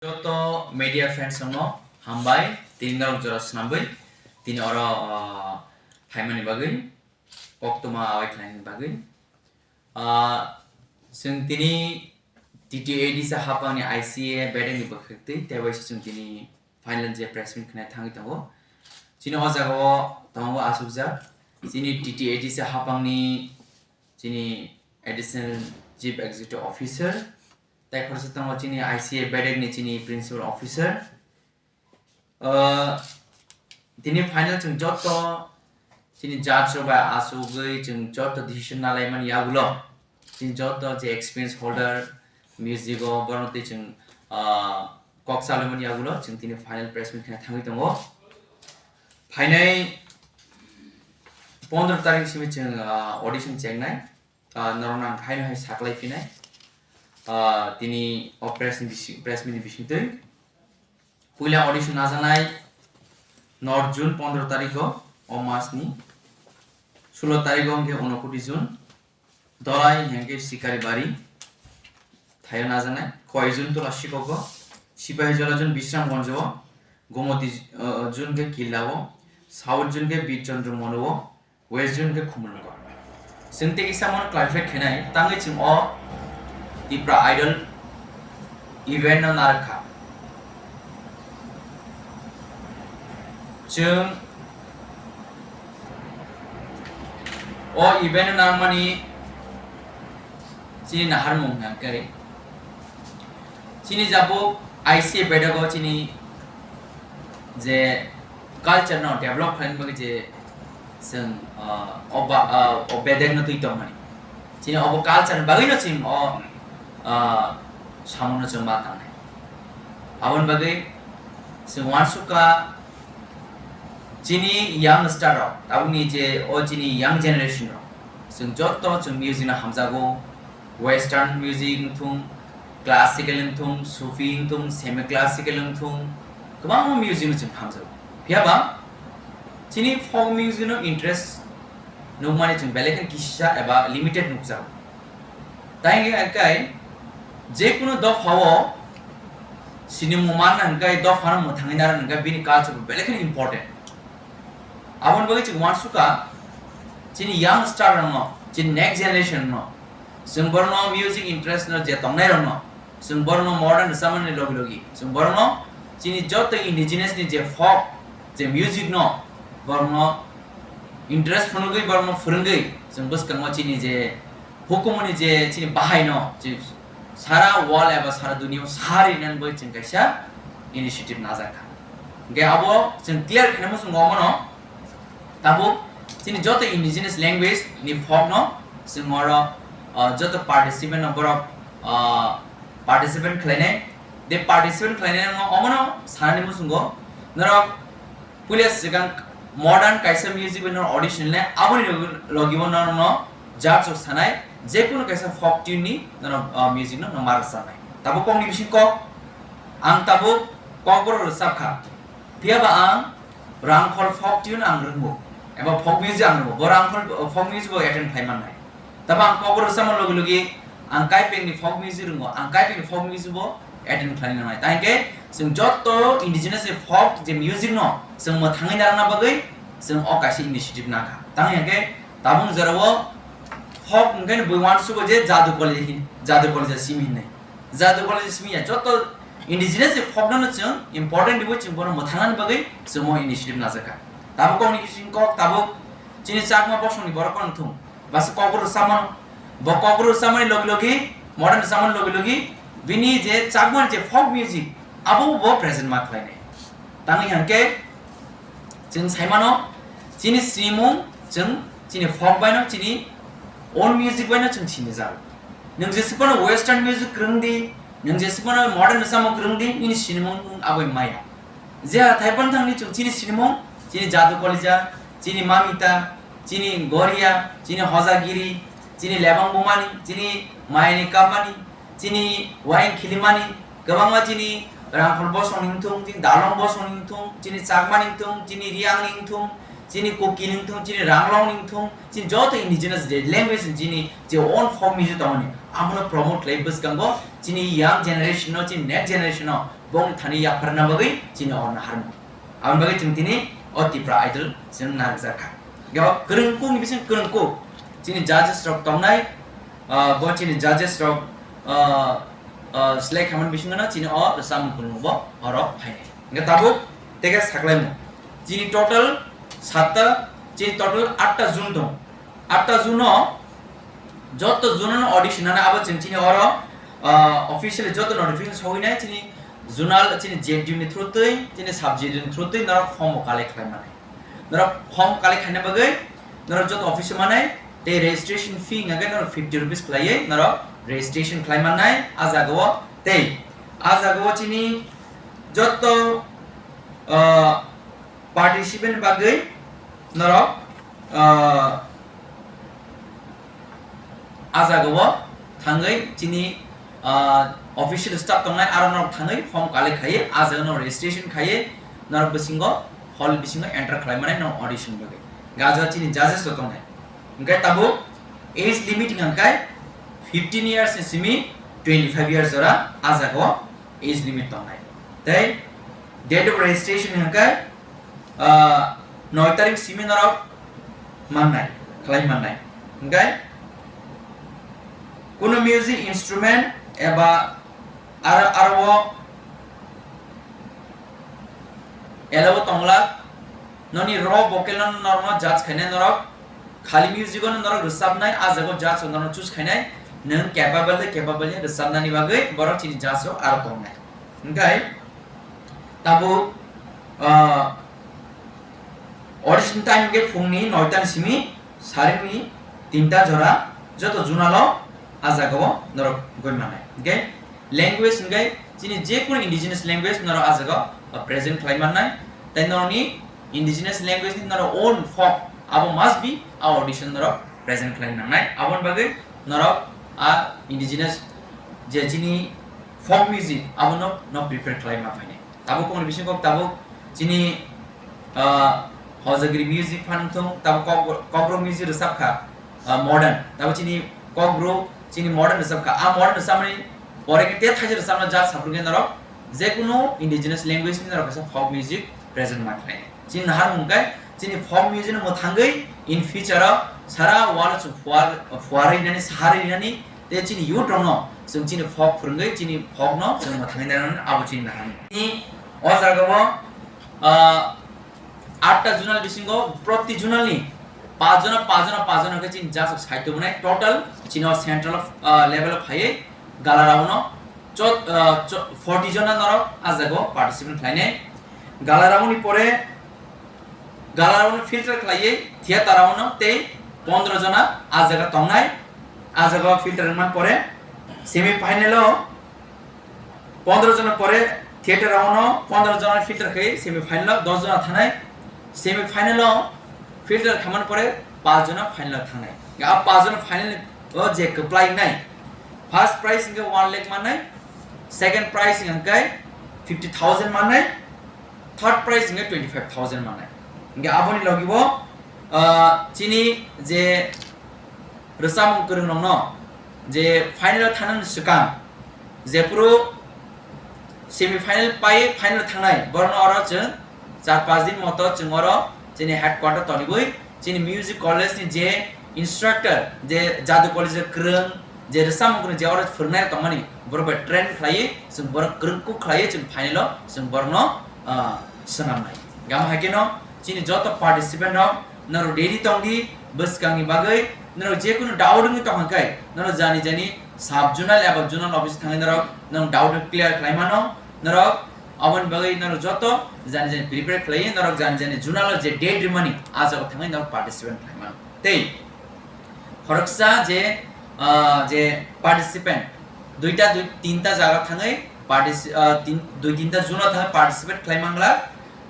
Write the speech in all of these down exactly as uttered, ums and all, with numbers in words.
Joto media friends rokno hambai, tini norok jora swnamwi tini oro, ah, phaimani bagwi, koktwma awai khlaini bagwi. Ah, chwng tini T T A D C hapangni I C A bedekni bwkhaktwi teibo se chwng tini final je press meet khnai thangwi tongo. Chini o jagao tongo achukjak chini T T A D C hapangni chini Additional Chief Executive Officer, tei khoroksa tongo chini I C A bedekni chini Principal Officer. Ah, tini final chwng joto chini judge rok bai achugwi chwng joto decision nalaimani yagulo chini joto je experience holder music o borok tei chwng, ah, kok salaimani yagulo chwng tini final press meet khe thangwi tongo. Phainai pondro tarik simi chwng, ah, audition chengnai. Ah, norokno ang haino hai saklai phinai. Ah, tini o press ni bisi-, press meet ni bisingtwi. Puila audition najaknai nor June pondro tarikh o, o mas ni sulo tarikh o hwnkhe Unokoti June. Dolai hwnkhe Sikaribari thaio najaknai. Khoi June Tola Sikok o, Sipahijola June Bisramganj o, Gomoti, ah, June khe Killa o, South June khe Birchandra Mono o, West Zone khe Khumulwngo. Chwng tei kisa mono clarify khainai, tangwi chwng o Tipra Idol event no narwkha. Chwng o event no narwkmani chini naharmung hwnkhe chini jabuk I C A bedago chini je culture no develop khlaina bagwi je chwng, ah, o ba, ah, o bedek no twi tongmani. Chini obo culture ni bagwi no chwng o, ah, samungo chwng ma tangnai. Aboni bagwi chwng uansukha chini young star rok, tabukni je o chini young generation rok, chwng joto chwng music no hamjago, western music wngthung, classical wngthung, sufi wngthung, semi classical wngthung, kwbangma music no chwng hamjago. Phiyaba chini folk music no interest nukmani chwng belai kheno kisa eba limited nukjago. Tai hwnkhe je kunu dophao sinimung manna hwnkhe dophano mwthangwi narwkna hwnkhe bini culture bo belai kheno important. Aboni bagwi chwng uansukha chini young star rokno, chini next generation no, chwng borokno music interest no je tongnai rokno, chwng borokno modern rwchapmani logi logi, chwng borokno chini joto indigenous ni je folk, je music no, borokno interest phunugwi, borokno phwrwngwi, chwng bwskango chini je hukumu ni je chini bahai no, je sara world eba sara dunia o sari nani bagwi chwng kaisa initiative najakha. Hwnkhe abo chwng clear khaina muchungo omono, tabuk chini joto indigenous language ni folk no chwng oro, ah, joto participant no borok, ah, participant khlainai. De participant khlainai no omono sanani muchungo norok puila swkang modern kaisa music bai norok audition le aboni logi bo norokno judge rok sanai, jekunu kaisa folk tune ni norok, ah, music no norok ma rwchabnai. Tabuk kokni bising kok, ang tabuk kokborok rwchapkha. Phiyaba ang Rangkhol folk tune ang rwngo, eba folk music ang rwngo, bo Rangkhol folk music bo attend khlai mannai. Tabo ang kokborok rwchapma logi logi ang Kaipengni folk music rwngo, ang Kaipengni folk music bo attend khlaina nangnai. Tei hwnkhe chwng joto indigenous ni folk je music no chwng mwthangwi narwkna bagwi chwng o kaisa initiative nakha. Tamo hwnkhe tabuk jorao folk hwnkhe bui uansugo je Jadu College, Jadu College simi hinwi. Jadu College simi ya, joto indigenous ni folk no chwng important riwi chwng bono mwthangnani bagwi chwng o initiative najakha. Tabuk kokni bising kok, tabuk chini Chakma bosongni borok no thung, basa kokborok rwchapmano, bo kokborok rwchapmani logi logi, modern rwchapmani logi logi, bini je Chakmani je folk music, abo bo present ma khlainai. Tangwi hwnkhe chwng saimano, chini sinimung chwng chini folk baino, chini own music baino chwng sinijago. Nwng jeswk phano western music kwrwng di, nwng jeswk phano modern rwchapmung kwrwng di, nini sinimung nwng aboi maya. Je hathai phano thangni chwng chini sinimung, chini Jadu Kolija, chini Mamita, chini Goria, chini Hojagiri, chini Lebang Bumani, chini Mayani Kapmani, chini Wayang Khilimani, kwbangma chini Rangkhol bosong ni wngthung, chini Dalong bosong ni wngthung, chini Chakma ni wngthung, chini Reang ni wngthung, chini Kuki ni wngthung, chini Ranglong ni wngthung, chini joto indigenous je language ni chini je own folk music tongmani, abono promote khlai bwskango chini young generation no, chini next generation no bongni thani yapharna bagwi chini o naharmung. Aboni bagwi chwng tini o Tipra Idol chwng narwkjakha. Yo kwrwngkukni bising kwrwngkuk chini judges rok tongnai, ah, bo chini judges rok, ah, ah, select khamani bisingno chini o rwchapmung kwrwngbo oro phainai. Hwnkhe tabuk tei khe saklaimung. Chini total satta, chini total atta zone dong. Atta zone o joto zone no audition nana abo chwng chini oro, ah, officially joto notification sogwi nai chini zonal chini Z D U ni through twi, chini sub Z D U ni through twi norok form bo collect khlai mani. Norok form collect khaina bagwi norok joto office o manai tei registration fee hwnka khe norok fifty rupees khlaiwi norok registration khlai mannai. A jaga o tei a jaga o chini joto, ah, participant bagwi norok, ah, a jaga o thangwi chini, ah, official staff tongnai aro norok thangwi form collect khaiwi a jaga no registration khaiwi norok bisingo hall bisingo enter khlai mani norok audition bagwi. Gaja chini judges rok tongnai. Hwnkhe tabuk age limit hwnkhe fifteen years ni simi twenty five years jora a jaga o age limit tongnai. Tei date of registration hwnkhe, ah, noi tarik simi norok mannai, khlai mannai. Hwnkhe kunu music instrument eba aro, aro o allow tongla, noni raw vocal no norokno judge khainai norok, khali music no norok rwchapnai, a jaga o judge rok norokno choose khainai, nwng capable de capable ya rwchapnani bagwi borok chini judge rok aro tongnai. Hwnkhe tabuk, ah, audition time hwnkhe phungni noita ni simi saringni tinta jora joto zonal o a jaga o norok goi mannai. Hwnkhe language hwnkhe chini je kunu indigenous language norok a jaga o present khlai mannai. Tei norokni indigenous language ni norok own folk abo must be a audition norok present khlai nangnai. Aboni bagwi norok a indigenous je chini folk music abono no prepare khlai ma phainai. Tabuk kongni bisingo tabuk chini, ah, hojagri music phan thung, tabuk kok-, kokborok music rwchap kha, ah, modern. Tabuk chini kokborok chini modern rwchap kha. A modern rwchapmani pore khe te thaisa rwchapna judge saphuru khe norok je kunu indigenous language ni norok kaisa folk music present ma khlai. Chini naharmung khe chini folk music no mwthangwi in future o sara world o chwng phuar, phuarwi nani, saharwi nani, tei chini youth rokno chwng chini folk phwrwngwi chini folk no chwng mwthangwi nani abo chini naharmung. Chini o jaga o, ah, atta zonal bisingo proti zonal ni pach jona, pach jona, pach jona khe chini judge rok sai tubunai total chini o central, ah, level o phaiwi Galarao no cho-, ah, cho-, forty jona norok a jaga o participant khlainai. Galarao ni pore Galarao no filter khlaiwi theater rao no tei pondro jona a jaga tongnai. A jaga o filter wngmani pore semi final o pondro jona pore theater rao no pondro jona filter khai semi final o dos jona thanai. Semi final o filter khamani pore pach jona final o thanai. A pach jona final o je kwplai wngnai, first prize hwnkhe one lakh mannai, second prize hwnkhe fifty thousand mannai, third prize hwnkhe twenty five thousand mannai. Hwnkhe aboni logi bo, ah, chini je rwchapmung kwrwng rokno je final o thanani swkang jephuru semi final pai final thangnai, borokno oro chwng char panch din moto chwng oro chini headquarter toniwi chini music college ni je instructor, je jadu college o kwrwng, je rwchapmung kwrwng je oro phwrwngnai tongmani, borok bai train khlaiwi chwng borok kwrwng kuk khlaiwi chwng final o chwng borokno, ah, swnamnai. Gam hai kheno chini joto participant rok norok ready tongdi, bwskangni bagwi norok jekunu doubt wngwi tongkha khe norok jani jani sub zonal eba zonal office thangwi norok norok doubt clear khlai mano. Norok aboni bagwi norok joto jani jani prepare khlaiwi norok jani jani zonal o je date rimani a jaga thangwi norok participant khlai mano. Tei khoroksa je, ah, je participant duita dui tinta jaga thangwi partici-, ah, tin-, dui tinta zone o thangwi participate khlai mangla.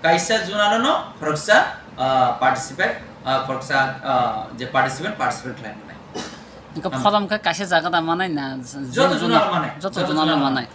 Kaisa zone ano no khoroksa, ah, participate, ah, khoroksa, ah, je participant participate khlai manai. Engkha tamo? Pholam khe kaisa jaga da manai na, z-, Joto zone zone o no manai. Joto Joto zone o zone no no manai.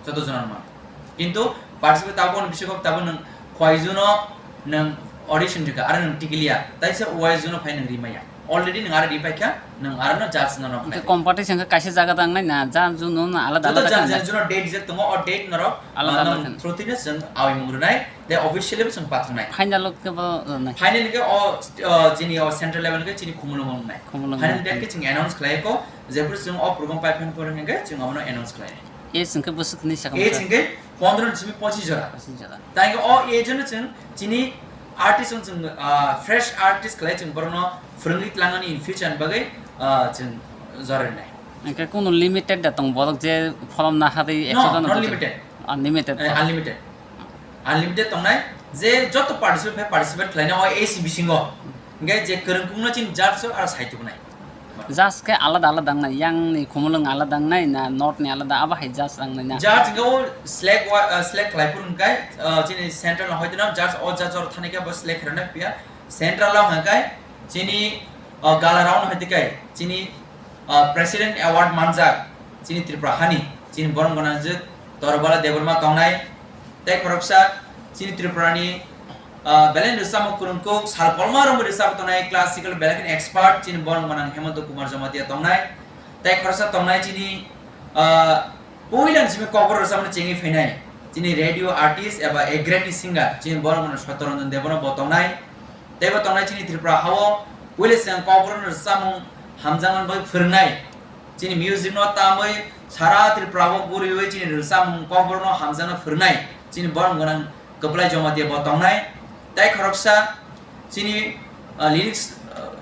Joto zone o no manai. Kintu participate tabuk ni bisingo tabuk nwng khwai zone o nwng audition rikha, aro nwng tikiliya, taisa wai zone o phai nwng rimaya. Already nwng aro ripai kha, nwng aro no judge no rok Hwnkhe nai. Competition khe kaisa jaga tang nai na, judge no no alada joto alada judge khe nai. Judge no date rijak tongo, o date norok, Alada ah, alada nang khe. Through twi no chwng awi mung rwnai, tei officially bo chwng pathak nai. Final o khe bo rwnai. Final khe o, o, chini o central level khe chini Khumulwng o wngnai. Khumulwng Final wngnai. Date khe chwng announce khlai kho, jephru chwng o program pai phan phuru hwnkhe chwng abono announce khlai nai. Age hwnkhe bwswk ni sakha Age hwnkhe pondro ni simi pochis jora. Pochis jora. Tai hwnkhe o age no chwng chini artist no chwng, ah, fresh artist khlai chwng borokno phwrwngwi tlangnani in future ni bagwi, ah, chwng jora rwnai. Hwnkhe kunu limited da tong borok je pholom na harwi No, ekso jon not bwswk? Limited. Unlimited. Eh, unlimited. Unlimited tongnai, je joto participate, participate khlainai o A C bisingo. Hwnkhe je kwrwngkukno chini judge o aro sai tubunai. Judge khe alada alada wngnai, yang ni Khumulwng alada wngnai na north ni alada, abo hai judge wngnai na? Judge hwnkhe o select wa-, ah, select khlai phuru hwnkhe, ah, chini central no hoiteno judge o judge oro thani khe bo select khlainai phiya central o hwnkhe chini, ah, gala round hoite khe chini ah, President Award manjak chini Tripura hani, chini borom gwnangjwk Torobala Debbarma tongnai, tei khoroksa chini Tripurani, ah, belai rwchapmung kwrwngkuk, sal kolma romwi rwchapwi tongnai, classical belai kheno expert chini borom gwnang Hemanta Kumar Jamatia tongnai, tei khoroksa tongnai chini, ah, puila ni simi kokborok rwchapmani chengwi phainai, chini radio artist eba a great singer chini borom gwnang Satyaranjan Debbarma bo tongnai. Teibo tongnai chini Tripura hao puila chwng kokborokno rwchapmung hamjakmani bagwi phwrwngnai. Chini music no tamwi sara Tripura o guriwi chini rwchapmung kokborokno hamjakna phwrwngnai. Chini borom gwnang Kwplai Jamatia bo tongnai. Tei khoroksa chini, ah, lyrics, ah,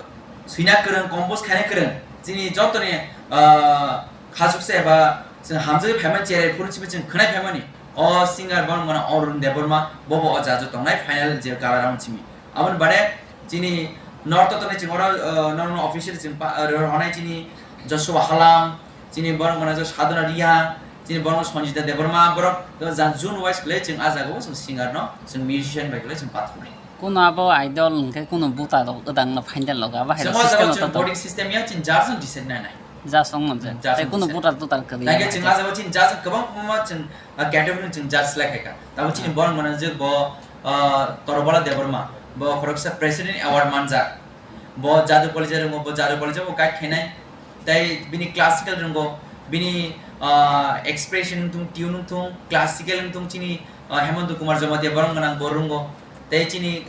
swina kwrwng, compose khaina kwrwng. Chini jotoni, ah, khachuksa eba chwng hamjagwi phaimani cherai phuru chini chwng khwnai phaimani. O singer borom gwnang Arun Debbarma bobo o judge o tongnai final je gala round simi. Aboni baade chini North o tongnai chwng oro, uh, norokno official chwng pa, uh, rw-, rwnai chini Joshua Halam, chini borok mano Sadhana Riya, chini borok Sanjita Debbarma, borok, uh, jan-, zone wise khlai chwng ah jagao chwng singer no, chwng musician bai khlai chwng pathaknai. Kuno abo idol hwnkhe kuno buta rok gwdang no final logo, abo hai Chwng o system jagao no chwng to voting system ya, chini judge no decide nai nai. Judge wng manja. Judge Tei no kuno decide. Voter total kwrwi Tei ya. Chwng ah jagao chini judge kwbang kwbangma chwng, uh, category chwng judge select khaikha. Tamo chini Ah. borok mano je bo, uh, Torobala Debbarma, bo khoroksa President Award manjak. Bo jadu polija rwngo, bo jadu polija bo guide khainai. Tei bini classical rwngo, bini, ah, expression wngthung, tune wngthung, classical wngthung chini, ah, Hemanta Kumar Jamatia borok gwnang bo rwngo. Tei chini,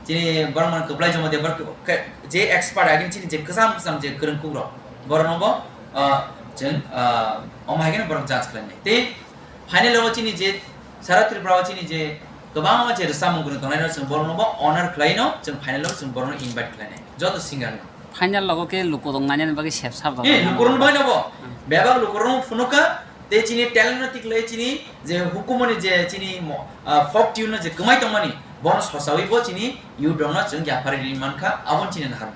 chini borok gwnang Kwplai Jamatia borok ke, je expert agini chini je kwcham kwcham je kwrwngkuk rok. Borokno bo, ah, chwng, ah, omo hai kheno borok judge khlainai. Tei Final o chini je sara Tripura o chini je kwbangma je rwchapmung kwrwng tongnai no chwng borokno bo honor khlai no chwng final o chwng borokno invite khlai nai joto singer no. Final logo khe lukurok nainani bagwi sep sap rok Eh, nainani lukurok bagwi. Bai no bo. Hmm. Bebak lukurok no phunukha tei chini talent no tiklai chini je hukumu ni je chini mo-, ah, folk tune no je kwmai tongmani bono sosawi bo chini youth rok no chwng yaphari ri mankha abo chini nahar.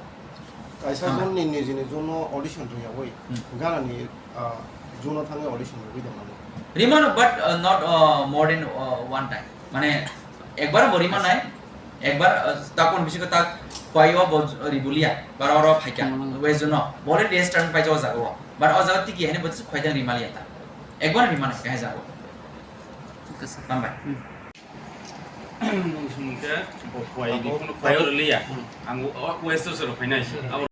Kaisa Tama. Zone ni nijini zone no audition rwyawi Hmm. Ganani, ah, zone no thangwi audition rwgwi tongmani. Rimano, but, uh, not, uh, more than, uh, one time. Mane, ekbar bo rima nai, ekbar, uh, takon bisingo tak kwai o bo ribulia, bar oro phaikha, Hmm. West zone no. Bole rest turn paija o jaga o. But o jaga tiki hene bo khwai tang rimaliya ta. Ekbar rima nai, khe jaga o. Hambai. Hmm. Mung sumung khe bo khwai ni Abo, khwai o abo. Rwliya. Hmm. Ang o, o West o se rw phainai. Hmm. Abo